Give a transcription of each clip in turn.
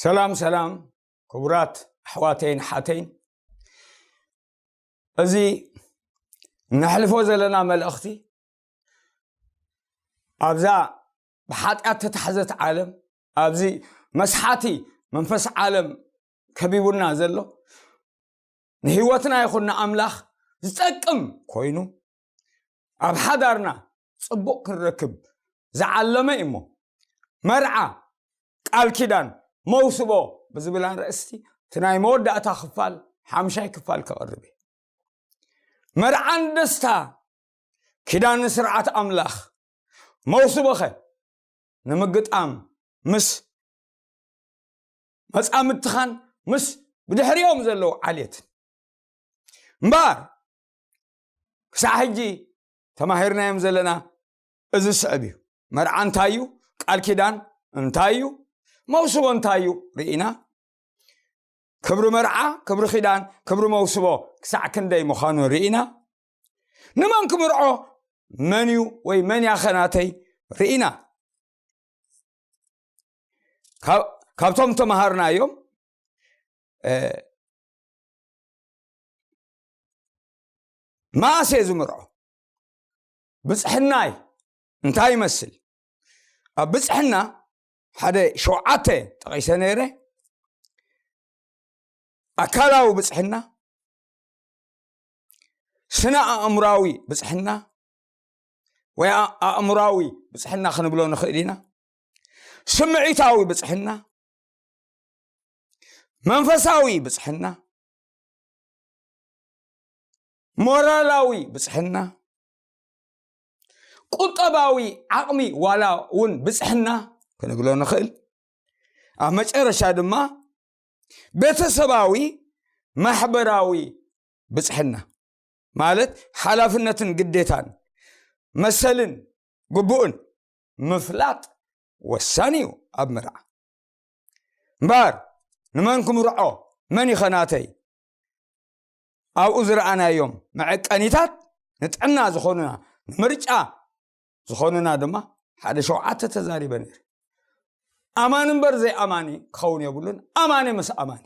ሰላም ሰላም፣ ክቡራት ኣሕዋተይን ሓተይን፣ እዚ ነሕልፎ ዘለና መልእኽቲ ኣብዛ ብሓጢኣት ተታሕዘት ዓለም፣ ኣብዚ መስሓቲ መንፈስ ዓለም ከቢቡና ዘሎ፣ ንህይወትና ይኹን ንኣምላኽ ዝጠቅም ኮይኑ፣ ኣብ ሓዳርና ጽቡቕ ክንረክብ ዝዓለመ እዩ እሞ፣ መርዓ፣ ቃል ኪዳን፣ መውስቦ ብዝብል ኣርእስቲ እቲ ናይ መወዳእታ ክፋል፣ ሓምሻይ ክፋል ከቕርብ እየ። መርዓን ደስታ፣ ኪዳን ስርዓት ኣምላኽ፣ መውስቦኸ ንምግጣም ምስ መጻምድትኻን ምስ ብድሕሪኦም ዘለዉ ዓሌትን። እምበኣር ክሳዕ ሕጂ ተማሂርናዮም ዘለና እዚ ስዕብ እዩ። መርዓ እንታይ እዩ? ቃል ኪዳን እንታይ እዩ? መውስቦ እንታይ እዩ? ርኢና። ክብሪ መርዓ፣ ክብሪ ኪዳን፣ ክብሪ መውስቦ ክሳዕ ክንደይ ምዃኑ ርኢና። ንመን ክምርዖ፣ መን እዩ ወይ መን እያ ኸናተይ ርኢና። ካብ-፣ ካብቶም ተምሃርናዮም፣ እ፣ መኣስ እየ ዝምርዖ? ብጽሕናይ እንታይ ይመስል? ኣብ ብጽሕና ሓደ ሸውዓተ ጠቒሰ ነይረ። ኣካላዊ ብጽሕና፣ ስነ ኣእምራዊ ብጽሕና ወይ ኣ-፣ ኣእምራዊ ብጽሕና ክንብሎ ንኽእል ኢና። ስምዒታዊ ብጽሕና፣ መንፈሳዊ ብጽሕና፣ ሞራላዊ ብጽሕና፣ ቁጠባዊ ዓቕሚ ዋላ እውን ብጽሕና ክንብሎ ንኽእል። ኣብ መጨረሻ ድማ ቤተሰባዊ ማሕበራዊ ብጽሕና፣ ማለት ሓላፍነትን ግዴታን፣ መሰልን ግቡእን ምፍላጥ ወሳኒ እዩ ኣብ መርዓ። እምበኣር ንመን ክምርዖ፣ መን ይኸናተይ? ኣብኡ ዝረኣናዮም መዐቀኒታት ንጥዕና ዝኾኑና፣ ንምርጫ ዝኾኑና ድማ ሓደ ሸውዓተ ተዛሪበ ነይረ። ኣማኒ እምበር ዘይኣማኒ ክኸውን የብሉን። ኣማኒ ምስ ኣማኒ፣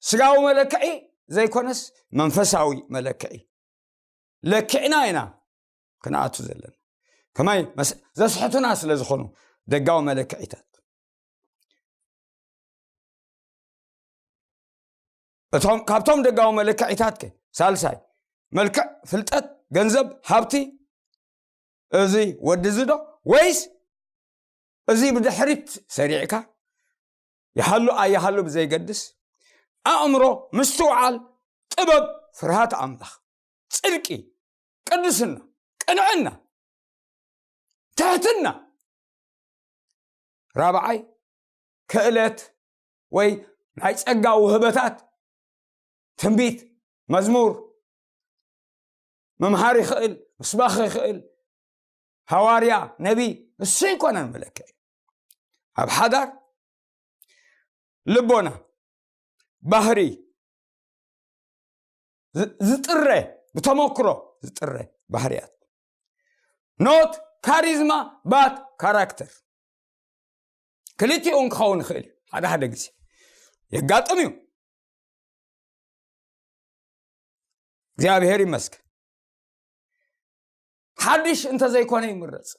ስጋዊ መለክዒ ዘይኮነስ መንፈሳዊ መለክዒ ለኪዕና ኢና ክንኣቱ ዘለና። ከማይ መስ-፣ ዘስሕቱና ስለ ዝኾኑ ደጋዊ መለክዒታት። እቶም፣ ካብቶም ደጋዊ መለክዒታት ከ፣ ሳልሳይ፣ መልክዕ፣ ፍልጠት፣ ገንዘብ፣ ሃብቲ፣ እዚ ወዲ እዚ ዶ ወይስ እዚ ብድሕሪት ሰሪዕካ፣ ይሃሉ ኣይሃሉ ብዘይገድስ፣ ኣእምሮ፣ ምስትውዓል፣ ጥበብ፣ ፍርሃት ኣምላኽ፣ ጽድቂ፣ ቅድስና፣ ቅንዕና፣ ትሕትና፣ ራብዓይ፣ ክእለት ወይ ናይ ጸጋ ውህበታት፣ ትንቢት፣ መዝሙር፣ ምምሃር ይኽእል፣ ምስባኽ ይኽእል፣ ሃዋርያ፣ ነቢ፣ እሱ ኣይኮነን መለክዒ። ኣብ ሓዳር ልቦና፣ ባህሪ፣ ዝ-፣ ዝጥረ፣ ብተመክሮ ዝጥረ ባህርያት። Not ካሪዝማ፣ but ካራክተር። ክልቲኡን ክኸውን ይኽእል እዩ። ሓደ ሓደ ግዜ የጋጥም እዩ። እግዚኣብሔር ይመስገን። ሓድሽ እንተዘይኮነ ይምረጽ።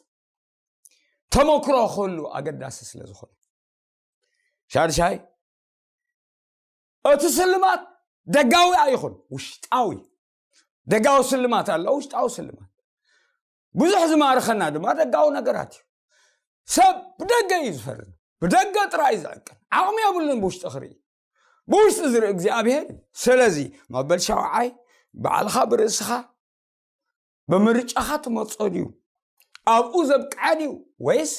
ተመክሮ ክህሉ ኣገዳሲ ስለ ዝኾነ። ሻድሻይ፣ እቲ ስልማት ደጋዊ ኣይኹን፣ ውሽጣዊ። ደጋዊ ስልማት ኣሎ፣ ውሽጣዊ ስልማት። ብዙሕ ዝማርኸና ድማ ደጋዊ ነገራት እዩ። ሰብ ብደገ እዩ ዝፈርድ፣ ብደገ ጥራይ እዩ ዝዕቅን፣ ዓቕሚ የብሉን ብውሽጢ ክርኢ። ብውሽጢ ዝርኢ እግዚኣብሔር እዩ። ስለዚ መበል ሻውዓይ፣ ባዕልኻ ብርእስኻ ብምርጫኻ ትመርጾ ድዩ? ኣብኡ ዘብቅዐ ድዩ? ወይስ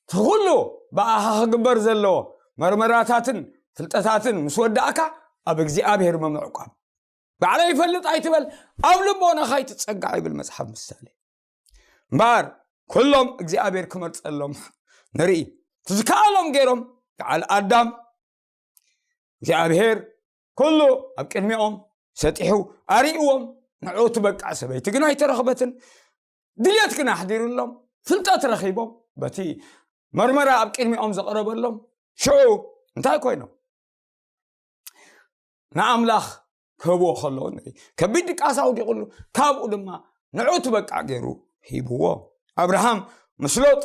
እቲ ኩሉ ብኣኻ ክግበር ዘለዎ መርመራታትን ፍልጠታትን ምስ ወዳእካ ኣብ እግዚኣብሔር ምምዕቋም? ባዕለይ ይፈልጥ ኣይትበል፣ ኣብ ልቦናኻ ኣይትጸጋዕ ይብል መጽሓፍ ምሳሌ። እምበኣር ኩሎም እግዚኣብሔር ክመርጸሎም ንርኢ። እቲ ዝከኣሎም ገይሮም፣ በዓል ኣዳም እግዚኣብሔር ኩሉ ኣብ ቅድሚኦም ሰጢሑ ኣርእይዎም፣ ንዕኡ ትበቅዕ ሰበይቲ ግን ኣይተረኽበትን። ድልየት ግን ኣሕዲሩሎም፣ ፍልጠት ረኺቦም፣ በቲ መርመራ ኣብ ቅድሚኦም ዘቕረበሎም ሽዑ እንታይ ኮይኖም ንኣምላኽ ክህብዎ ከለዉ ንርኢ። ከቢድ ድቃስ ኣውዲቕሉ፣ ካብኡ ድማ ንዑ ትበቃዕ ገይሩ ሂብዎ። ኣብርሃም ምስ ሎጥ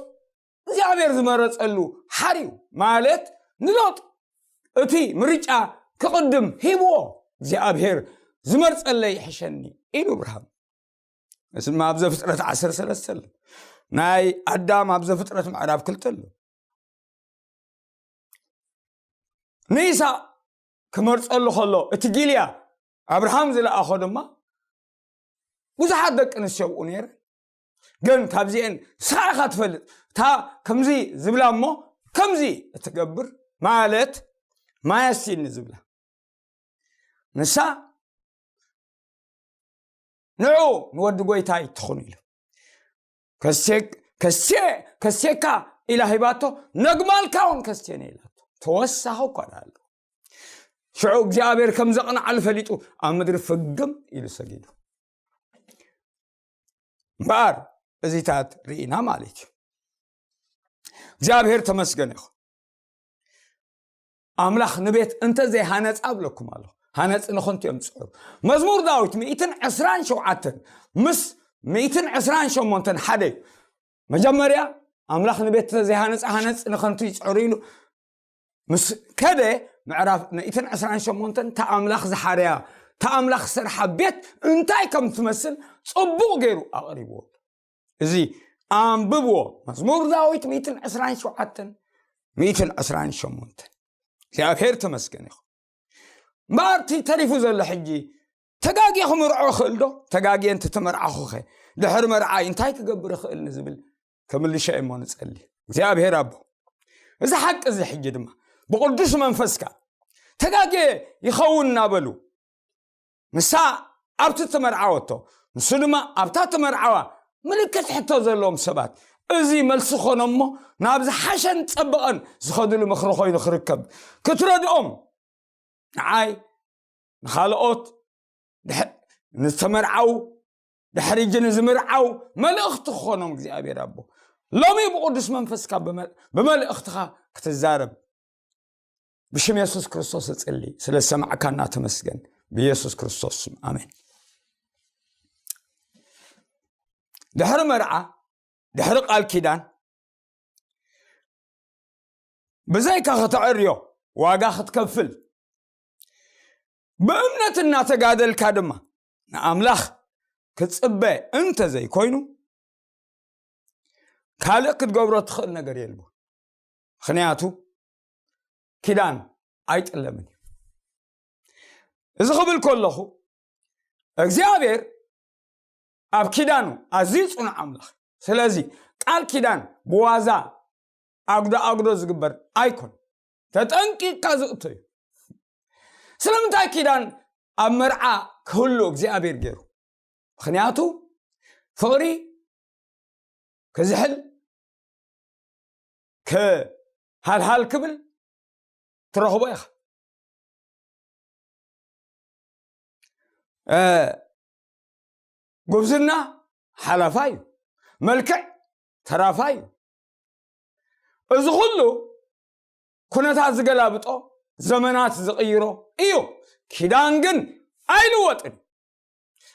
እግዚኣብሔር ዝመረጸሉ ሓርዩ፣ ማለት ንሎጥ እቲ ምርጫ ክቕድም ሂብዎ። እግዚኣብሔር ዝመርጸለይ ይሕሸኒ ኢሉ ኣብርሃም። እዚ ድማ ኣብ ዘፍጥረት ዓሰርተ ሰለስተ ኣሎ። ናይ ኣዳም ኣብ ዘፍጥረት ምዕራፍ ክልተ ኣሎ። ንኢሳቅ ክመርጸሉ ከሎ እቲ ጊልያ ኣብርሃም ዝለኣኾ ድማ ብዙሓት ደቂ ኣንስትዮ ኣብኡ ነይረን። ግን ካብዚኤን ንስኻ ኢኻ ትፈልጥ፣ እታ ከምዚ ዝብላ እሞ ከምዚ እትገብር ማለት ማያሲኒ ዝብላ ንሳ ንዑ ንወዲ ጎይታይ ትኹን ኢሉ ከስቴ- ከስቴ- ከስቴካ ኢላ ሂባቶ፣ ነግማልካ እውን ከስቴነ ኢላቶ። ተወሳኺ እኳ ደኣ ኣለዎ። ሽዑ እግዚኣብሔር ከም ዘቕንዓሉ ፈሊጡ ኣብ ምድሪ ፍግም ኢሉ ሰጊዱ። እምበኣር እዚታት ርኢና ማለት እዩ። እግዚኣብሔር ተመስገን ይኹን። ኣምላኽ ንቤት እንተ ዘይሃነጻ እብለኩም ኣለኹ፣ ሃነጺ ንኸንቱ እዮም ዝጽዕሩ። መዝሙር ዳዊት ሚእትን ዕስራን ሸውዓተን ምስ ሚእትን ዕስራን ሸሞንተን ሓደ እዩ። መጀመርያ ኣምላኽ ንቤት እንተ ዘይሃነጻ ሃነጺ ንኸንቱ ይጽዕሩ ኢሉ ምስ ከደ ምዕራፍ ሚእትን ዕስራን ሸሞንተን እታ ኣምላኽ ዝሓርያ እታ ኣምላኽ ዝሰርሓ ቤት እንታይ ከም ትመስል ጽቡቕ ገይሩ ኣቕሪብዎ። እዚ ኣንብብዎ። መዝሙር ዳዊት ሚእትን ዕስራን ሸውዓተን ሚእትን ዕስራን ሸሞንተን እግዚኣብሔር ተመስገን ይኹን። እምበኣር እቲ ተሪፉ ዘሎ ሕጂ ተጋግየ ክምርዖ እኽእል ዶ? ተጋግየ እንተተመርዓኹኸ ድሕሪ መርዓይ እንታይ ክገብር እኽእል ንዝብል ከምልሸ እሞ ንጸሊ። እግዚኣብሔር ኣቦ፣ እዚ ሓቂ እዚ ሕጂ ድማ ብቕዱስ መንፈስካ ተጋግየ ይኸውን እናበሉ ንሳ ኣብቲ ተመርዓወቶ ንሱ ድማ ኣብታ ተመርዓዋ ምልክት ሕቶ ዘለዎም ሰባት እዚ መልሲ ኾኖም እሞ ናብ ዝሓሸን ጸበቐን ዝኸድሉ ምኽሪ ኮይኑ ክርከብ ክትረድኦም ንዓይ ንኻልኦት ንተመርዓው ድሕሪ እጂ ንዝምርዓው መልእኽቲ ክኾኖም እግዚኣብሔር ኣቦ ሎሚ ብቅዱስ መንፈስካ ብመልእኽትኻ ክትዛረብ ብሽም የሱስ ክርስቶስ እጽሊ። ስለ ዝሰማዕካና ተመስገን። ብየሱስ ክርስቶስ ስም ኣሜን። ድሕሪ መርዓ ድሕሪ ቃል ኪዳን ብዘይካ ከተዕርዮ ዋጋ ክትከፍል ብእምነት እናተጋደልካ ድማ ንኣምላኽ ክትጽበ እንተ ዘይኮይኑ ካልእ ክትገብሮ ትኽእል ነገር የልቦ። ምኽንያቱ ኪዳን ኣይጥለምን እዩ። እዚ ክብል ከለኹ እግዚኣብሔር ኣብ ኪዳኑ ኣዝዩ ጽኑዕ ኣምላኽ። ስለዚ ቃል ኪዳን ብዋዛ ኣጉዶ ኣጉዶ ዝግበር ኣይኮን፣ ተጠንቂቅካ ዝእቶ እዩ። ስለምንታይ ኪዳን ኣብ መርዓ ክህሉ እግዚኣብሔር ገይሩ? ምኽንያቱ ፍቕሪ ክዝሕል ክሃልሃል ክብል ትረኽቦ ኢኻ። ጉብዝና ሓላፋ እዩ። መልክዕ ተራፋ እዩ። እዚ ኩሉ ኩነታት ዝገላብጦ፣ ዘመናት ዝቕይሮ እዩ። ኪዳን ግን ኣይልወጥን።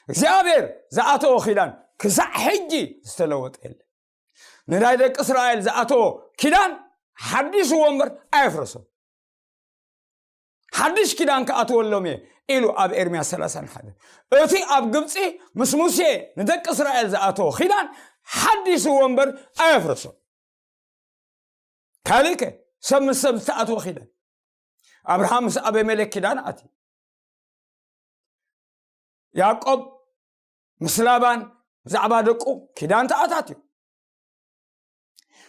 እግዚኣብሔር ዝኣተዎ ኪዳን ክሳዕ ሕጂ ዝተለወጠ የለ። ንናይ ደቂ እስራኤል ዝኣተዎ ኪዳን ሓዲስዎ እምበር ኣየፍረሶ። ሓድሽ ኪዳን ክኣትወሎም እየ ኢሉ ኣብ ኤርምያስ ሰላሳን ሓደ። እቲ ኣብ ግብፂ ምስ ሙሴ ንደቂ እስራኤል ዝኣተዎ ኪዳን ሓዲስዎ እምበር ኣየፍረሶ። ካልእከ ሰብ ምስ ሰብ ዝተኣትወ ኪዳን፣ ኣብርሃም ምስ ኣቤሜሌክ ኪዳን ኣትዩ። ያዕቆብ ምስ ላባን ብዛዕባ ደቁ ኪዳን ተኣታትዩ።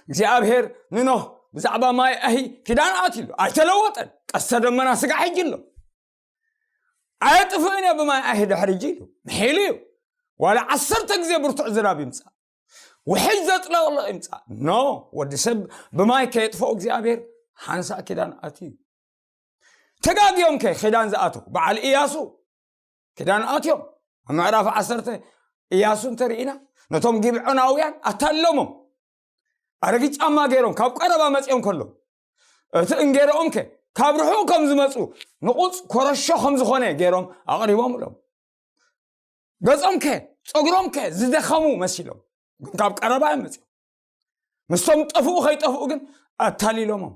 እግዚኣብሔር ንኖህ ብዛዕባ ማይ ኣሂ ኪዳን ኣትሉ ኣይተለወጠን። ቀስተ ደመና ስጋ ሕጂ ኣሎ። ኣየጥፍእን እየ ብማይ ኣሂ ድሕሪ እጂ ኢሉ ምሒሉ እዩ። ዋላ ዓሰርተ ግዜ ብርቱዕ ዝናብ ይምፃእ፣ ውሕጅ ዘጥለቕልቕ ይምፃእ፣ ኖ፣ ወዲ ሰብ ብማይ ከየጥፈኦ እግዚኣብሔር ሓንሳእ ኪዳን ኣትዩ። ተጋግዮም ከ ኪዳን ዝኣተው በዓል እያሱ ኪዳን ኣትዮም ኣብ ምዕራፍ ዓሰርተ እያሱ እንተርኢና ነቶም ጊብዖናውያን ኣታለሞም። ኣረጊት ጫማ ገይሮም ካብ ቀረባ መጺኦም ከሎ፣ እቲ እንጌሮኦም ከ ካብ ርሑቕ ከም ዝመጹ፣ ንቑጽ ኮረሾ ከም ዝኾነ ገይሮም ኣቕሪቦምሎም። ገጾም ከ፣ ጸጉሮም ከ ዝደኸሙ መሲሎም፣ ግን ካብ ቀረባ እዮም መጺኦም። ምስቶም ጠፍኡ ከይጠፍኡ ግን ኣታሊሎሞም።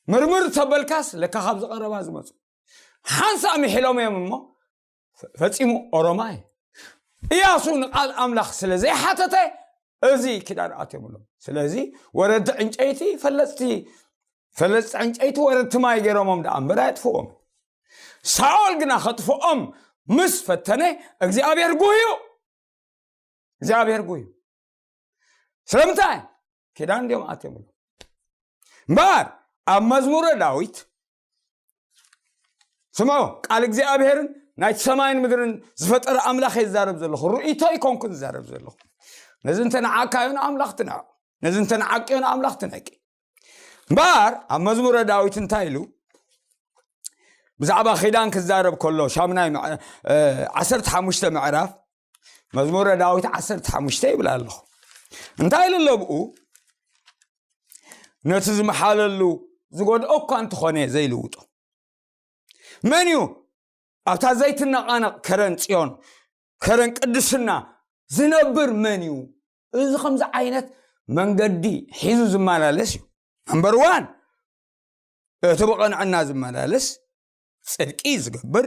ምርምር ተበልካስ ለካ ካብ ዝቐረባ ዝመጹ። ሓንሳእ ምሒሎም እዮም እሞ ፈ-፣ ፈጺሙ ኦሮማይ። እያሱ ንቓል ኣምላኽ ስለ ዘይሓተተ እዚ ኪዳን ኣትዮምሎም። ስለዚ ወረድቲ ዕንጨይቲ ፈለጥቲ፣ ፈለጥቲ ዕንጨይቲ ወረድቲ ማይ ገይሮሞም ደኣ እምበር ኣየጥፍዎም። ሳኦል ግና ከጥፍኦም ምስ ፈተነ እግዚኣብሔር ጉህዩ። እግዚኣብሔር ጉህዩ። ስለምንታይ? ኪዳን እንዲዮም ኣትዮምሎም። እምበኣር ኣብ መዝሙረ ዳዊት ስምዑ፣ ቃል እግዚኣብሔርን ናይቲ ሰማይን ምድርን ዝፈጠረ ኣምላኽ እየ ዝዛረብ ዘለኹ፣ ርእይቶ ኣይኮንኩን ዝዛረብ ዘለኹ። ነዚ እንተ ንዓካዮ ንኣምላኽ ትንዕቕ፣ ነዚ እንተ ንዓቅዮ ንኣምላኽ ትንዕቂ። እምበኣር ኣብ መዝሙረ ዳዊት እንታይ ኢሉ? ብዛዕባ ኺዳን ክዛረብ ከሎ፣ ሻምናይ ምዕ-፣ እ፣ ዓሰርተ ሓሙሽተ ምዕራፍ፣ መዝሙረ ዳዊት ዓሰርተ ሓሙሽተ ይብል ኣለኹ። እንታይ ኢሉ ኣሎ ብኡ? ነቲ ዝመሓለሉ ዝጎድኦ እኳ እንተኾነ ዘይልውጦ። መን እዩ ኣብታ ዘይትነቓነቕ ከረን ጽዮን፣ ከረን ቅድስና ዝነብር መን እዩ? እዚ ከምዚ ዓይነት መንገዲ ሒዙ ዝመላለስ እዩ። ነምበር ዋን፣ እቲ ብቕንዕና ዝመላለስ፣ ጽድቂ ዝገብር፣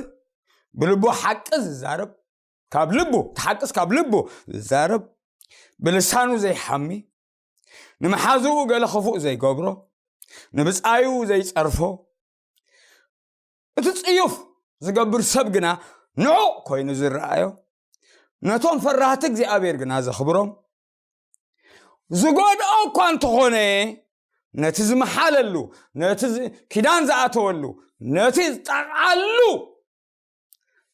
ብልቡ ሓቂ ዝዛረብ፣ ካብ ልቡ፣ እቲ ሓቅስ ካብ ልቡ ዝዛረብ፣ ብልሳኑ ዘይሓሚ፣ ንመሓዝኡ ገለ ክፉእ ዘይገብሮ፣ ንብጻዩ ዘይጸርፎ፣ እቲ ጽዩፍ ዝገብር ሰብ ግና ንዑቕ ኮይኑ ዝረኣዮ፣ ነቶም ፈራህቲ እግዚኣብሔር ግና ዘኽብሮም፣ ዝጎድኦ እኳ እንተኾነ፣ ነቲ ዝመሓለሉ፣ ነቲ ዝ-፣ ኪዳን ዝኣተወሉ፣ ነቲ ዝጠቕዓሉ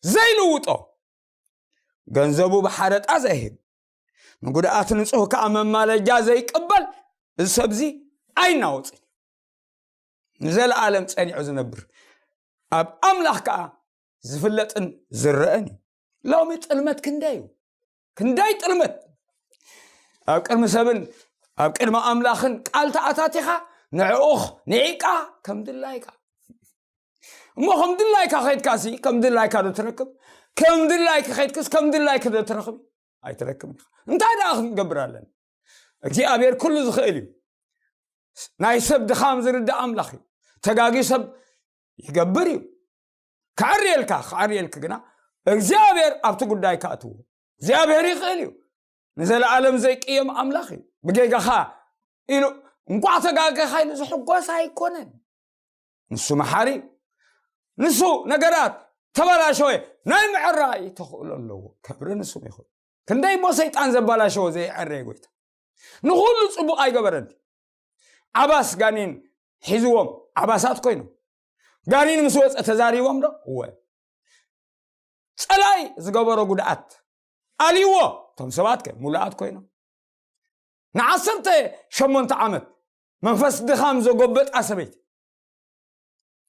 ዘይልውጦ፣ ገንዘቡ ብሓረጣ ዘይህብ፣ ንጉድኣት ንጹህ ከኣ መማለጃ ዘይቅበል፣ እዚ ሰብዚ ኣይናወጽን እዩ። ንዘለኣለም ጸኒዑ ዝነብር፣ ኣብ ኣምላኽ ከኣ ዝፍለጥን ዝረአን እዩ። ሎሚ ጥልመት ክንደይ እዩ? ክንደይ ጥልመት! ኣብ ቅድሚ ሰብን ኣብ ቅድሚ ኣምላኽን ቃል ተኣታቲኻ፣ ንዕኡኽ ንዒቃ ከም ድላይካ። እሞ ከም ድላይካ ኸይድካሲ፣ ከም ድላይካ ዶ ትረክብ? ከም ድላይካ ኸይድክስ፣ ከም ድላይካ ዶ ትረክብ? ኣይትረክብን ኢኻ። እንታይ ደኣ ክንገብር ኣለና? እግዚኣብሔር ኩሉ ዝኽእል እዩ። ናይ ሰብ ድኻም ዝርዳእ ኣምላኽ እዩ። ተጋጊ ሰብ ይገብር እዩ። ክዕርየልካ፣ ክዕርየልክ ግና እግዚኣብሔር ኣብቲ ጉዳይ ከእትዎ። እግዚኣብሔር ይኽእል እዩ። ንዘለኣለም ዘይቅየም ኣምላኽ እዩ። ብጌጋኻ ኢሉ፣ እንቋዕ ተጋገኻ ኢሉ ዝሕጎስ ኣይኮነን። ንሱ መሓሪ እዩ። ንሱ ነገራት ተበላሸወ ናይ ምዕራይ ተኽእሎ ኣለዎ። ክብሪ ንስሙ ይኹን። ክንደይ እሞ ሰይጣን ዘበላሸወ ዘይዕረየ ጎይታ። ንኹሉ ጽቡቕ ኣይገበረን። ዓባስ ጋኔን ሒዝዎም ዓባሳት ኮይኖም። ጋኔን ምስ ወጸ ተዛሪቦም ዶ? እወ። ጸላይ ዝገበሮ ጉድኣት ኣልይዎ። እቶም ሰባት ከ ሙሉኣት ኮይኖም። ንዓሰርተ ሸሞንተ ዓመት መንፈስ ድኻም ዘጎበጣ ሰበይቲ።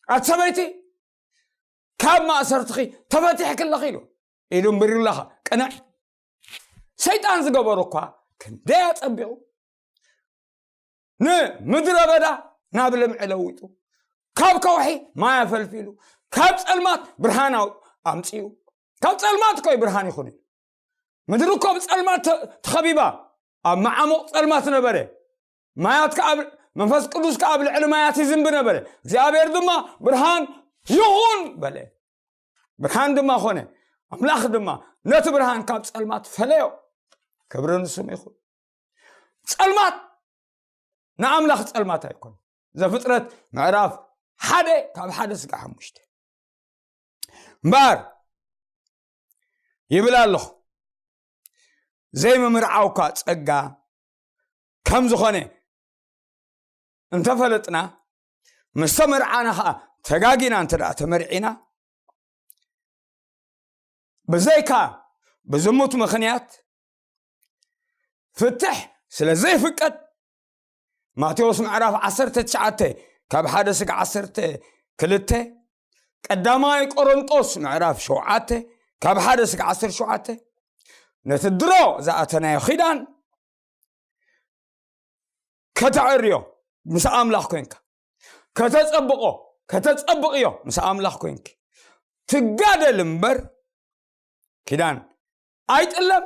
ኣቲ ሰበይቲ፣ ካብ ማእሰርትኺ ተፈቲሕኪ ኣለኺ ኢሉ። ኢዱ እምብሪሉላኻ፣ ቅንዕ። ሰይጣን ዝገበሮ እኳ ክንደይ ኣጸቢቑ። ንምድረ በዳ ናብ ልምዒ ለዊጡ። ካብ ከውሒ ማይ ኣፈልፊሉ። ካብ ጸልማት ብርሃን ኣው-፣ ኣምጺኡ። ካብ ጸልማት እኮ እዩ ብርሃን ይኹን እዩ። ምድሪ እኮ ብጸልማት ተ-፣ ተኸቢባ። ኣብ መዓሙቕ ጸልማት ነበረ። ማያት ከኣ ብ-፣ መንፈስ ቅዱስ ከኣ ኣብ ልዕሊ ማያት ይዝንቢ ነበረ። እግዚኣብሔር ድማ ብርሃን ይኹን በለ። ብርሃን ድማ ኾነ። ኣምላኽ ድማ ነቲ ብርሃን ካብ ጸልማት ፈለዮ። ክብሪ ንስሙ ይኹን። ጸልማት ንኣምላኽ ጸልማት ኣይኮነን። ዘፍጥረት ምዕራፍ ሓደ ካብ ሓደ ስጋዕ ሓሙሽተ። እምበኣር ይብል ኣለኹ፣ ዘይምምርዓውካ ጸጋ ከም ዝኾነ እንተፈለጥና፣ ምስ ተመርዓና ኸኣ ተጋጊና እንተ ደኣ ተመርዒና፣ ብዘይካ ብዝሙት ምኽንያት ፍትሕ ስለ ዘይፍቀድ፣ ማቴዎስ ምዕራፍ ዓሰርተ ትሽዓተ ካብ ሓደ ስጋዕ ዓሰርተ ክልተ፣ ቀዳማይ ቆሮንጦስ ምዕራፍ ሸውዓተ ካብ ሓደ ስጋዕ ዓሰርተ ሸውዓተ፣ ነቲ ድሮ ዝኣተናዮ ኺዳን ከተዕርዮ ምስ ኣምላኽ ኮንካ፣ ከተጸብቆ፣ ከተጸብቕዮ ምስ ኣምላኽ ኮንኪ ትጋደል እምበር፣ ኪዳን ኣይጥለም፣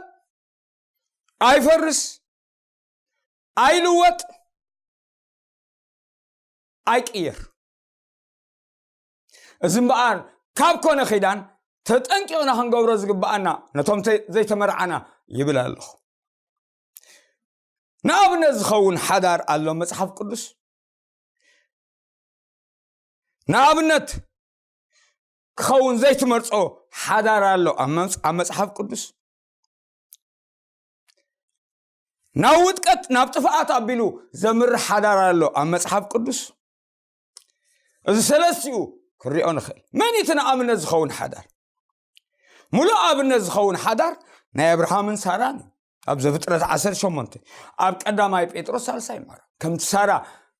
ኣይፈርስ፣ ኣይልወጥ፣ ኣይቅየር። እዚ እምበኣር ካብ ኮነ ኪዳን ተጠንቂቕና ክንገብሮ ዝግብኣና ነቶም ተ-፣ ዘይተመርዓና ይብል ኣለኹ። ንኣብነት ዝኸውን ሓዳር ኣሎ መጽሓፍ ቅዱስ። ንኣብነት ክኸውን ዘይትመርጾ ሓዳር ኣሎ ኣብ መጽ-፣ ኣብ መጽሓፍ ቅዱስ። ናብ ውድቀት፣ ናብ ጥፍኣት ኣቢሉ ዘምርሕ ሓዳር ኣሎ ኣብ መጽሓፍ ቅዱስ። እዚ ሰለስቲኡ ክንሪኦ ንኽእል። መን እቲ ንኣብነት ዝኸውን ሓዳር? ሙሉእ ኣብነት ዝኸውን ሓዳር ናይ ኣብርሃምን ሳራን እዩ። ኣብ ዘፍጥረት ዓሰርተ ሸሞንተ፣ ኣብ ቀዳማይ ጴጥሮስ ሳልሳይ ምዕራፍ፣ ከምቲ ሳራ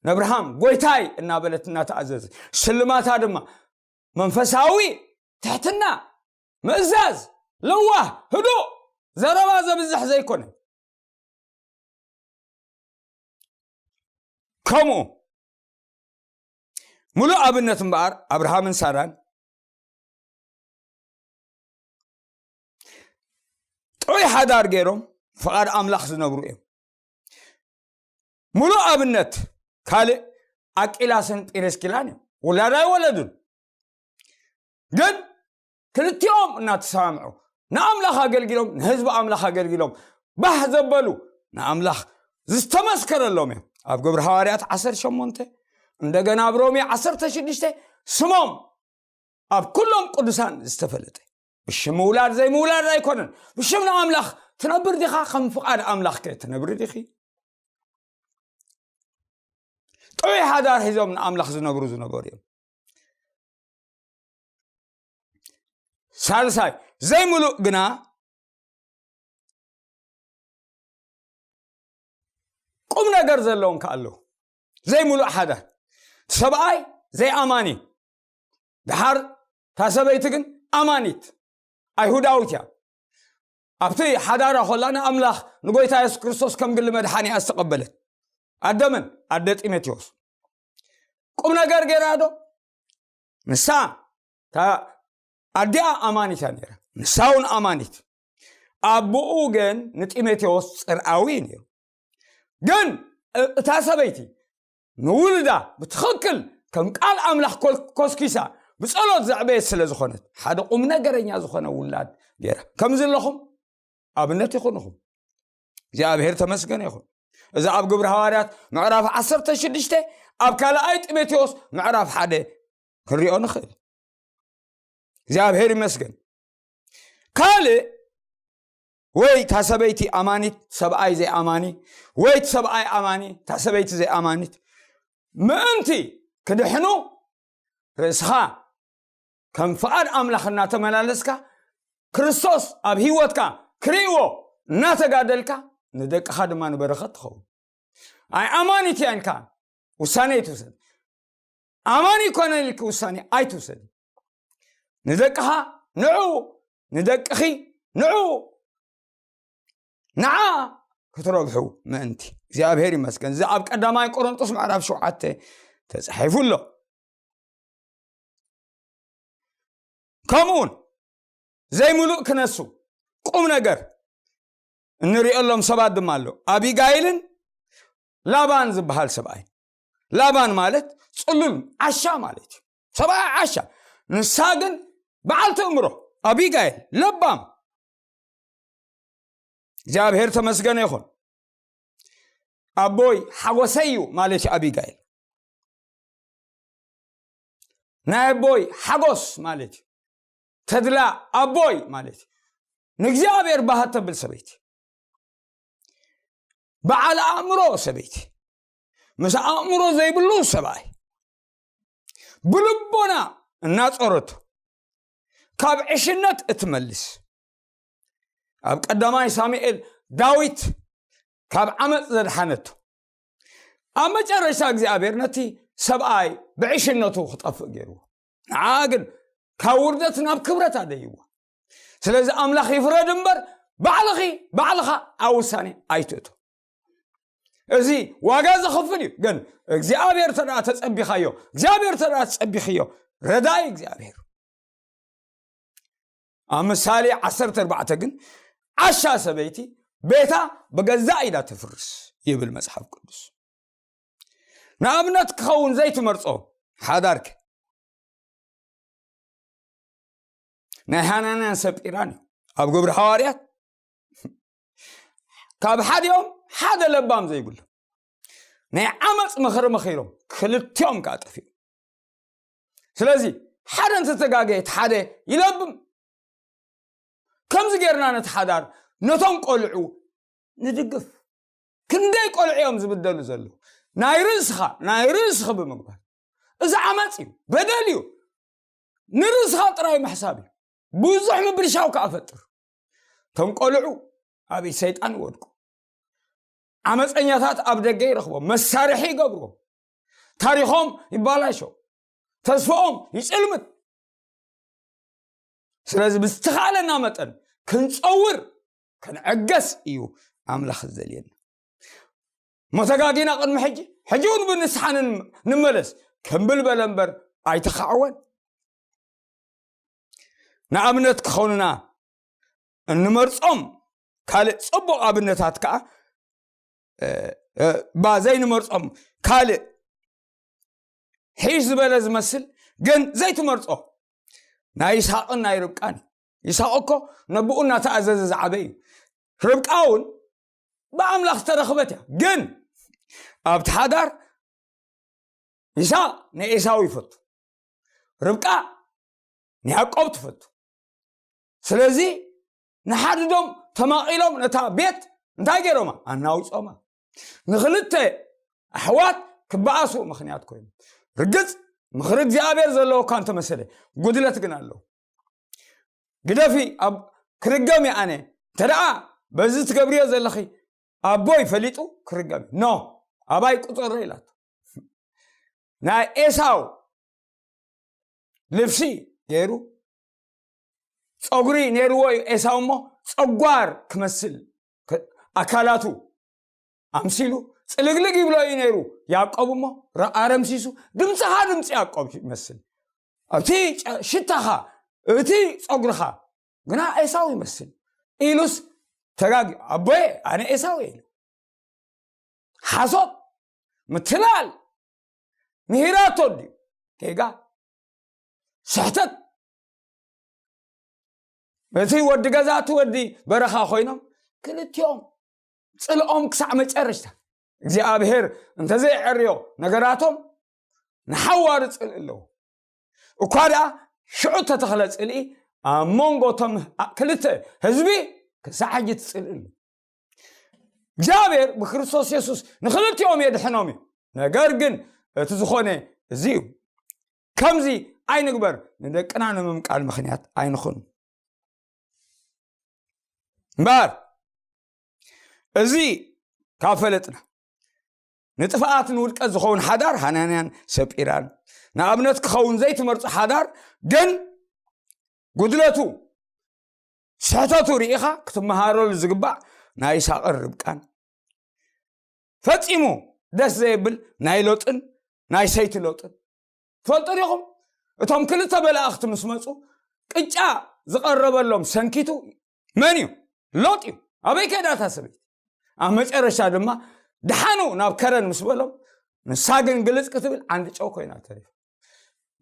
ንኣብርሃም "ጎይታይ" እናበለት እናተኣዘዘ፣ ስልማታ ድማ መንፈሳዊ ትሕትና፣ ምእዛዝ፣ ለዋህ፣ ህዱእ፣ ዘረባ ዘብዝሕ ዘይኮነ። ከምኡ ሙሉእ ኣብነት እምበኣር ኣብርሃምን ሳራን ጥዑይ ሓዳር ገይሮም ፍቓድ ኣምላኽ ዝነብሩ እዮም። ሙሉእ ኣብነት ካልእ ኣቂላስን ጲርስኪላን እዮም። ውላድ ኣይወለዱን፣ ግን ክልቲኦም እናተሰማምዑ ንኣምላኽ ኣገልጊሎም፣ ንህዝቢ ኣምላኽ ኣገልጊሎም፣ ባህ ዘበሉ፣ ንኣምላኽ ዝተመስከረሎም እዮም። ኣብ ግብሪ ሃዋርያት ዓሰርተ ሸሞንተ፣ እንደገና ኣብ ሮሜ ዓሰርተ ሽዱሽተ፣ ስሞም ኣብ ኩሎም ቅዱሳን ዝተፈለጠ። ብሽም ምውላድ ዘይምውላድ ኣይኮነን። ብሽም ንኣምላኽ ትነብር ዲኻ? ከም ፍቓድ ኣምላኽ ከ ትነብሪ ዲኺ? ጥዑይ ሓዳር ሒዞም ንኣምላኽ ዝነብሩ ዝነበሩ እዮም። ሳልሳይ፣ ዘይምሉእ ግና ቁም ነገር ዘለዎም ከ ኣለዉ። ዘይምሉእ ሓዳር፣ ሰብኣይ ዘይኣማኒ፣ ድሓር እታ ሰበይቲ ግን ኣማኒት ኣይሁዳዊት እያ። ኣብቲ ሓዳራ ኮላ ንኣምላኽ ንጎይታ የሱስ ክርስቶስ ከም ግሊ መድሓኒ እያ ዝተቐበለት። ኣደ መን? ኣደ ጢሞቴዎስ። ቁም ነገር ገይራ ዶ? ንሳ፣ እታ ኣዲኣ ኣማኒት እያ ነይራ፣ ንሳ እውን ኣማኒት። ኣቦኡ ግን ንጢሞቴዎስ ጽርኣዊ እዩ ነይሩ። ግን እ-፣ እታ ሰበይቲ ንውሉዳ ብትኽክል ከም ቃል ኣምላኽ ኮል-፣ ኮስኪሳ ብጸሎት ዘዕበየት ስለ ዝኾነት፣ ሓደ ቁም ነገረኛ ዝኾነ ውላድ ገይራ። ከምዚ ኣለኹም ኣብነት ይኹንኹም። እግዚኣብሔር ተመስገን ይኹን። እዚ ኣብ ግብሪ ሃዋርያት ምዕራፍ ዓሰርተ ሽዱሽተ፣ ኣብ ካልኣይ ጢሞቴዎስ ምዕራፍ ሓደ ክንሪኦ ንኽእል። እግዚኣብሔር ይመስገን። ካልእ፣ ወይ እታ ሰበይቲ ኣማኒት፣ ሰብኣይ ዘይኣማኒ፣ ወይ እቲ ሰብኣይ ኣማኒ፣ እታ ሰበይቲ ዘይኣማኒት፣ ምእንቲ ክድሕኑ ርእስኻ ከም ፍቓድ ኣምላኽ እናተመላለስካ፣ ክርስቶስ ኣብ ህይወትካ ክርእይዎ እናተጋደልካ፣ ንደቅኻ ድማ ንበረኸት ትኸውን። ኣይ ኣማኒት እያ ኢልካ ውሳኔ ኣይትውሰድ። ኣማኒ ይኮነ ኢልክ ውሳኔ ኣይትውሰድ። ንደቅኻ ንዑ፣ ንደቅኺ ንዑ፣ ንዓ ክትረብሑ ምእንቲ። እግዚኣብሔር ይመስገን። እዚ ኣብ ቀዳማይ ቆሮንጦስ ምዕራፍ ሸውዓተ ተጻሒፉ ኣሎ። ከምኡውን ዘይምሉእ ክነሱ ቁም ነገር እንሪኦሎም ሰባት ድማ ኣለዉ። ኣቢጋይልን ላባን ዝበሃል ሰብኣይ። ላባን ማለት ጽሉል ዓሻ ማለት እዩ። ሰብኣይ ዓሻ። ንሳ ግን በዓልቲ እምሮ። ኣቢጋይል ለባም። እግዚኣብሔር ተመስገነ ይኹን። ኣቦይ ሓጎሰይ እዩ ማለት እዩ ኣቢጋይል። ናይ ኣቦይ ሓጎስ ማለት እዩ። ተድላ ኣቦይ ማለት እዩ። ንእግዚኣብሔር ባህ ተብል ሰበይቲ። በዓል ኣእምሮ ሰበይቲ። ምስ ኣእምሮ ዘይብሉ ሰብኣይ። ብልቦና እናጾረቱ ካብ ዕሽነት እትመልስ። ኣብ ቀዳማይ ሳሙኤል ዳዊት ካብ ዓመፅ ዘድሓነቶ። ኣብ መጨረሻ እግዚኣብሔር ነቲ ሰብኣይ ብዕሽነቱ ክጠፍእ ገይርዎ። ንዓ ግን ካብ ውርደት ናብ ክብረት ኣደይዎ። ስለዚ ኣምላኽ ይፍረድ እምበር ባዕልኺ፣ ባዕልኻ ኣብ ውሳኔ ኣይትእቶ። እዚ ዋጋ ዘኽፍል እዩ። ግን እግዚኣብሔር ተደኣ ተጸቢኻዮ፣ እግዚኣብሔር ተደኣ ተጸቢኽዮ፣ ረዳኢ እግዚኣብሔር። ኣብ ምሳሌ ዓሰርተ ኣርባዕተ ግን ዓሻ ሰበይቲ ቤታ ብገዛእ ኢዳ ትፍርስ ይብል መጽሓፍ ቅዱስ። ንኣብነት ክኸውን ዘይትመርጾ ሓዳርክ ናይ ሃናንያን ሰጲራን እዩ። ኣብ ግብሪ ሓዋርያት ካብ ሓዲኦም ሓደ ለባም ዘይብሉ ናይ ዓመፅ ምኽሪ መኺሮም ክልቲኦም ከዓ ጠፊኡ። ስለዚ ሓደ እንተተጋገየ እቲ ሓደ ይለብም። ከምዚ ጌርና ነቲ ሓዳር ነቶም ቆልዑ ንድግፍ። ክንደይ ቆልዑ እዮም ዝብደሉ ዘለዉ? ናይ ርእስኻ ናይ ርእስኺ ብምግባር እዚ ዓመፅ እዩ፣ በደል እዩ። ንርእስኻ ጥራይ ምሕሳብ እዩ። ብዙሕ ምብልሻው ከዓ ፈጥር። እቶም ቆልዑ ኣብ ኢድ ሰይጣን ይወድቁ። ዓመፀኛታት ኣብ ደገ ይረኽቦም፣ መሳርሒ ይገብርዎም፣ ታሪኾም ይባላሾ፣ ተስፋኦም ይፅልምት። ስለዚ ብዝተኻእለና መጠን ክንፀውር ክንዕገስ እዩ ኣምላኽ ዝደልየና። እሞ ተጋጊና ቅድሚ ሕጂ፣ ሕጂ እውን ብንስሓ ንን- ንመለስ ከምብል በለ እምበር ኣይተኻዕወን። ንኣብነት ክኾኑና እንመርጾም ካልእ ጽቡቕ ኣብነታት ከኣ፣ እ፣ እ፣ ባ ዘይንመርጾም ካልእ ሒሽ ዝበለ ዝመስል ግን ዘይትመርጾ ናይ ይስሐቅን ናይ ርብቃን እዩ። ይስሐቅ እኮ ነብኡ እናተኣዘዘ ዝዓበ እዩ። ርብቃ እውን ብኣምላኽ ዝተረኽበት እያ። ግን ኣብቲ ሓዳር ይስሐቅ ንኤሳው ይፈቱ፣ ርብቃ ንያዕቆብ ትፈቱ። ስለዚ ንሓድዶም ተማቒሎም ነታ ቤት እንታይ ገይሮማ? ኣናዊጾማ። ንኽልተ ኣሕዋት ክበኣሱ ምኽንያት ኮይኑ። ርግጽ ምኽሪ እግዚኣብሔር ዘለዎ እኳ እንተመሰለ፣ ጉድለት ግን ኣለዎ። ግደፊ ኣብ ክርገም እየ ኣነ። እንተ ደኣ በዚ ትገብርዮ ዘለኺ ኣቦይ ፈሊጡ ክርገም እዩ። ኖ፣ ኣባይ ቁጸሮ ኢላቶ። ናይ ኤሳው ልብሲ ገይሩ፣ ጸጉሪ ነይርዎ እዩ ኤሳው፣ እሞ ጸጓር ክመስል፣ ክ- ኣካላቱ ኣምሲሉ ጽልግልግ ይብሎ እዩ ነይሩ። ያዕቆብ እሞ ረ- ኣረምሲሱ፣ ድምፅኻ ድምፂ ያዕቆብ ይመስል፣ ኣብቲ ጨ- ሽታኻ፣ እቲ ጸጉርኻ ግና ኤሳው ይመስል ኢሉስ ተጋጊ። ኣቦየ፣ ኣነ ኤሳው እየ ኢሉ። ሓሶት፣ ምትላል፣ ምሂራቶ ድዩ? ጌጋ፣ ስሕተት። እቲ ወዲ ገዛ፣ እቲ ወዲ በረኻ ኮይኖም ክልቲኦም ጽልኦም ክሳዕ መጨረሽታ። እግዚኣብሔር እንተዘይዐርዮ ነገራቶም ንሓዋሩ ጽልኢ ኣለዎ። እኳ ደኣ ሽዑ እተተኽለ ጽልኢ ኣብ መንጎ እቶም ክልተ ህዝቢ ክሳዕ ሕጂ ትጽልኢ ኣሎ። እግዚኣብሔር ብክርስቶስ የሱስ ንክልቲኦም የድሕኖም እዩ። ነገር ግን እቲ ዝኾነ እዚ እዩ። ከምዚ ኣይንግበር፣ ንደቅና ንምምቃል ምኽንያት ኣይንኹን። እምበኣር እዚ ካብ ፈለጥና፣ ንጥፍኣት ንውድቀት ዝኸውን ሓዳር ሃናንያን ሰጲራን ንኣብነት ክኸውን ዘይትመርጹ ሓዳር ግን ጉድለቱ ስሕተቱ ርኢኻ ክትመሃረሉ ዝግባእ ናይ ይስሐቅን ርብቃን፣ ፈጺሙ ደስ ዘየብል ናይ ሎጥን ናይ ሰይቲ ሎጥን። ትፈልጡ ዲኹም? እቶም ክልተ መላእኽቲ ምስ መጹ ቅጫ ዝቐረበሎም ሰንኪቱ መን እዩ? ሎጥ እዩ። ኣበይ ከይዳ እታ ሰበይቲ? ኣብ መጨረሻ ድማ ደሓኑ ናብ ከረን ምስ በሎም፣ ንሳ ግን ግልጽ ክትብል ዓንዲ ጨው ኮይና ተሪፋ።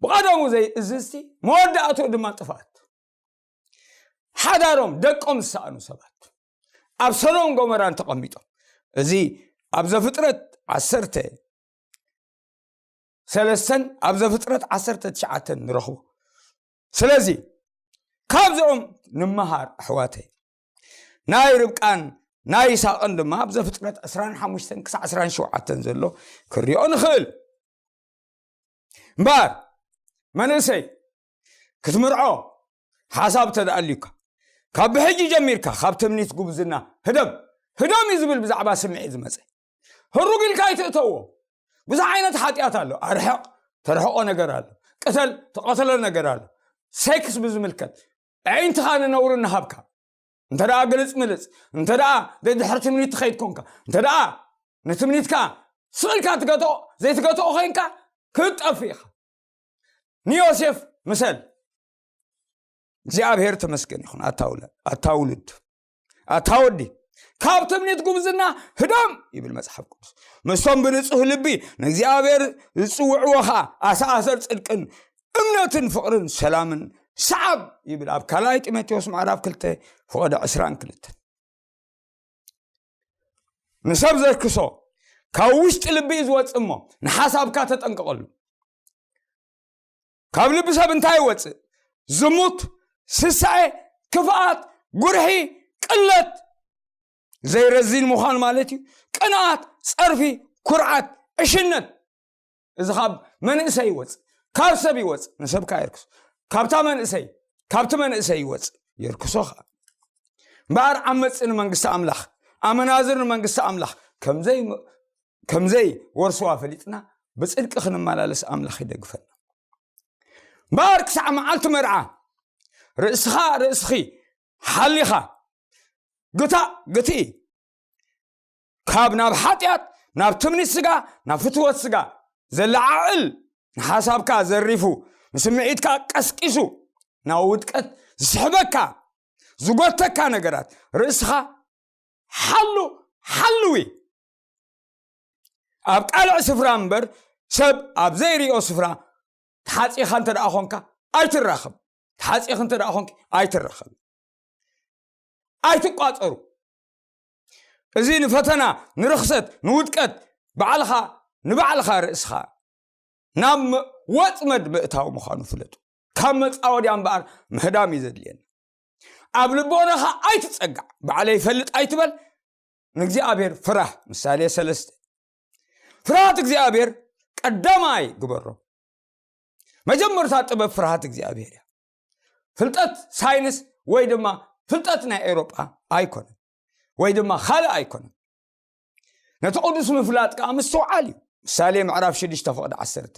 ብቐደሙ ዘይእዝዝቲ፣ መወዳእትኡ ድማ ጥፍኣት። ሓዳሮም ደቆም ዝሰኣኑ ሰባት ኣብ ሰዶም ጎመራን ተቐሚጦም። እዚ ኣብ ዘፍጥረት ዓሰርተ ሰለስተን ኣብ ዘፍጥረት ዓሰርተ ትሽዓተን ንረኽቦ። ስለዚ ካብዚኦም ንመሃር ኣሕዋተይ። ናይ ርብቃን ናይ ይስሐቅን ድማ ኣብ ዘፍጥረት ዕስራን ሓሙሽተን ክሳዕ ዕስራን ሸውዓተን ዘሎ ክሪኦ ንኽእል። እምበኣር መንእሰይ ክትምርዖ ሓሳብ ተደኣልዩካ፣ ካብ ብሕጂ ጀሚርካ ካብ ትምኒት ጉብዝና ህደም። ህደም እዩ ዝብል ብዛዕባ ስምዒት ዝመፀ። ህሩግ ኢልካ ኣይትእተዎ። ብዙሕ ዓይነት ሓጢኣት ኣሎ። ኣርሕቕ፣ ተርሕቆ ነገር ኣሎ። ቅተል፣ ተቐተሎ ነገር ኣሎ። ሴክስ ብዝምልከት፣ ኣዒንትኻ ንነውሪ እናሃብካ፣ እንተ ደኣ ግልጽ ምልጽ፣ እንተ ደኣ ደድሕሪ ትምኒት ትኸይድ ኮንካ፣ እንተ ደኣ ንትምኒትካ ስቕ ኢልካ ትገትኦ ዘይትገትኦ ኮይንካ ክትጠፍ ኢኻ። ንዮሴፍ ምሰል። እግዚኣብሔር ተመስገን ይኹን። ኣታ ውለ- ኣታ ውሉድ ኣታ ወዲ ካብ ትምኒት ጉብዝና ህደም ይብል መጽሓፍ ቅዱስ። ምስቶም ብንጹህ ልቢ ንእግዚኣብሔር ዝጽውዕዎ ኸኣ ኣሰኣሰር ጽድቅን እምነትን ፍቕርን ሰላምን ሰዓብ ይብል ኣብ ካልኣይ ጢሞቴዎስ ምዕራፍ ክልተ ፍቐደ ዕስራን ክልተን። ንሰብ ዘርክሶ ካብ ውሽጢ ልቢ እዩ ዝወጽእ እሞ ንሓሳብካ ተጠንቀቐሉ። ካብ ልቢ ሰብ እንታይ ይወጽእ? ዝሙት፣ ስሳኤ፣ ክፍኣት፣ ጉርሒ፣ ቅለት፣ ዘይረዚን ምዃን ማለት እዩ። ቅንኣት፣ ጸርፊ፣ ኩርዓት፣ ዕሽነት። እዚ ካብ መንእሰይ ይወጽእ፣ ካብ ሰብ ይወጽእ፣ ንሰብካ የርክሶ። ካብታ መንእሰይ ካብቲ መንእሰይ ይወጽእ፣ የርክሶ ኸኣ። እምበኣር ዓመጽቲ ንመንግስቲ ኣምላኽ ኣመናዝር ንመንግስቲ ኣምላኽ ከምዘይ ከምዘይ ወርስዋ ፈሊጥና ብጽድቂ ክንመላለስ ኣምላኽ ይደግፈና። እምበኣር ክሳዕ መዓልቲ መርዓ ርእስኻ ርእስኺ ሓሊኻ ግታእ ግትኢ ካብ ናብ ሓጢኣት ናብ ትምኒት ስጋ ናብ ፍትወት ስጋ ዘለዓዕል ንሓሳብካ ዘሪፉ ንስምዒትካ ቀስቂሱ ናብ ውድቀት ዝስሕበካ ዝጎተካ ነገራት ርእስኻ ሓሉ ሓልዊ ኣብ ቃልዕ ስፍራ እምበር ሰብ ኣብ ዘይሪኦ ስፍራ ተሓፂኻ እንተ ደኣ ኾንካ ኣይትራኸብ። ተሓፂኽ እንተ ደኣ ኾንኪ ኣይትራኸብ። ኣይትቋፀሩ። እዚ ንፈተና ንርኽሰት ንውድቀት ባዕልኻ ንባዕልኻ ርእስኻ ናብ ወፅመድ ምእታው ምዃኑ ፍለጡ። ካብ መፃወድያ እምበኣር ምህዳም እዩ ዘድልየና። ኣብ ልቦናኻ ኣይትፀጋዕ። ባዕለይ ይፈልጥ ኣይትበል። ንእግዚኣብሔር ፍራህ። ምሳሌ ሰለስተ። ፍርሃት እግዚኣብሔር ቀዳማይ ግበሮ። መጀመርታ ጥበብ ፍርሃት እግዚኣብሔር እያ። ፍልጠት ሳይንስ ወይ ድማ ፍልጠት ናይ ኤውሮጳ ኣይኮነን ወይ ድማ ካልእ ኣይኮነን። ነቲ ቅዱስ ምፍላጥ ከዓ ምስትውዓል እዩ። ምሳሌ ምዕራፍ ሽዱሽተ ፍቕዲ ዓሰርተ።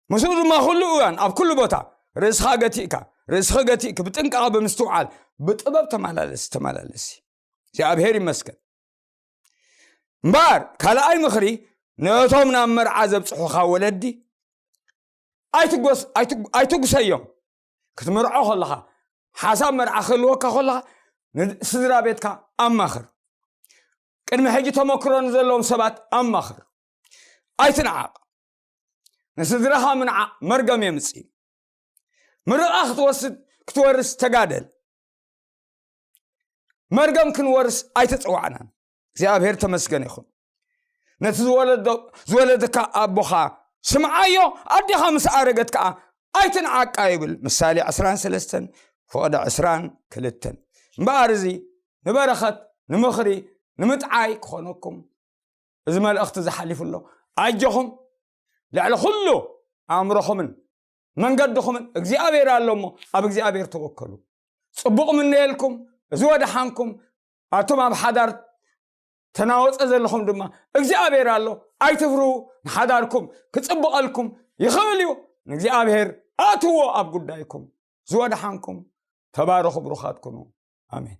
ምስኡ ድማ ኩሉ እዋን ኣብ ኩሉ ቦታ ርእስኻ ገቲእካ ርእስኺ ገቲእክ ብጥንቃቐ ብምስትውዓል ብጥበብ ተመላለስ ተመላለሲ። እግዚኣብሔር ይመስገን። እምበኣር ካልኣይ ምኽሪ ነቶም ናብ መርዓ ዘብፅሑኻ ወለዲ ኣይትጎስ ኣይትጉሰዮም። ክትምርዖ ከለኻ ሓሳብ መርዓ ክህልወካ ከለኻ ንስድራ ቤትካ ኣማኽር። ቅድሚ ሕጂ ተመክሮ ንዘለዎም ሰባት ኣማኽር። ኣይትንዓቕ። ንስድራኻ ምንዓቕ መርገም የምፅእ። ምርቓ ክትወስድ ክትወርስ ተጋደል። መርገም ክንወርስ ኣይተፀዋዕናን። እግዚኣብሔር ተመስገን ይኹን። ነቲ ዝወለደካ ኣቦኻ ስምዓዮ። ኣዴኻ ምስ ኣረገት ከዓ ኣይትንዓቃ ይብል ምሳሌ ዕስራን ሰለስተን ፍቕዲ ዕስራን ክልተን። እምበኣር እዚ ንበረኸት ንምኽሪ ንምጥዓይ ክኾነኩም እዚ መልእኽቲ ዝሓሊፉ ኣሎ። ኣጆኹም። ልዕሊ ኩሉ ኣእምሮኹምን መንገድኹምን እግዚኣብሔር ኣሎ እሞ ኣብ እግዚኣብሔር ተወከሉ። ፅቡቕ ምነየልኩም። እዚ ወደሓንኩም። ኣቱም ኣብ ሓዳር ተናወፀ ዘለኹም ድማ እግዚኣብሔር ኣሎ። ኣይትፍርሁ። ንሓዳርኩም ክፅብቐልኩም ይኽእል እዩ። ንእግዚኣብሔር ኣትዎ ኣብ ጉዳይኩም። ዝወደሓንኩም። ተባረኹ ብሩኻት ኩኑ። ኣሜን።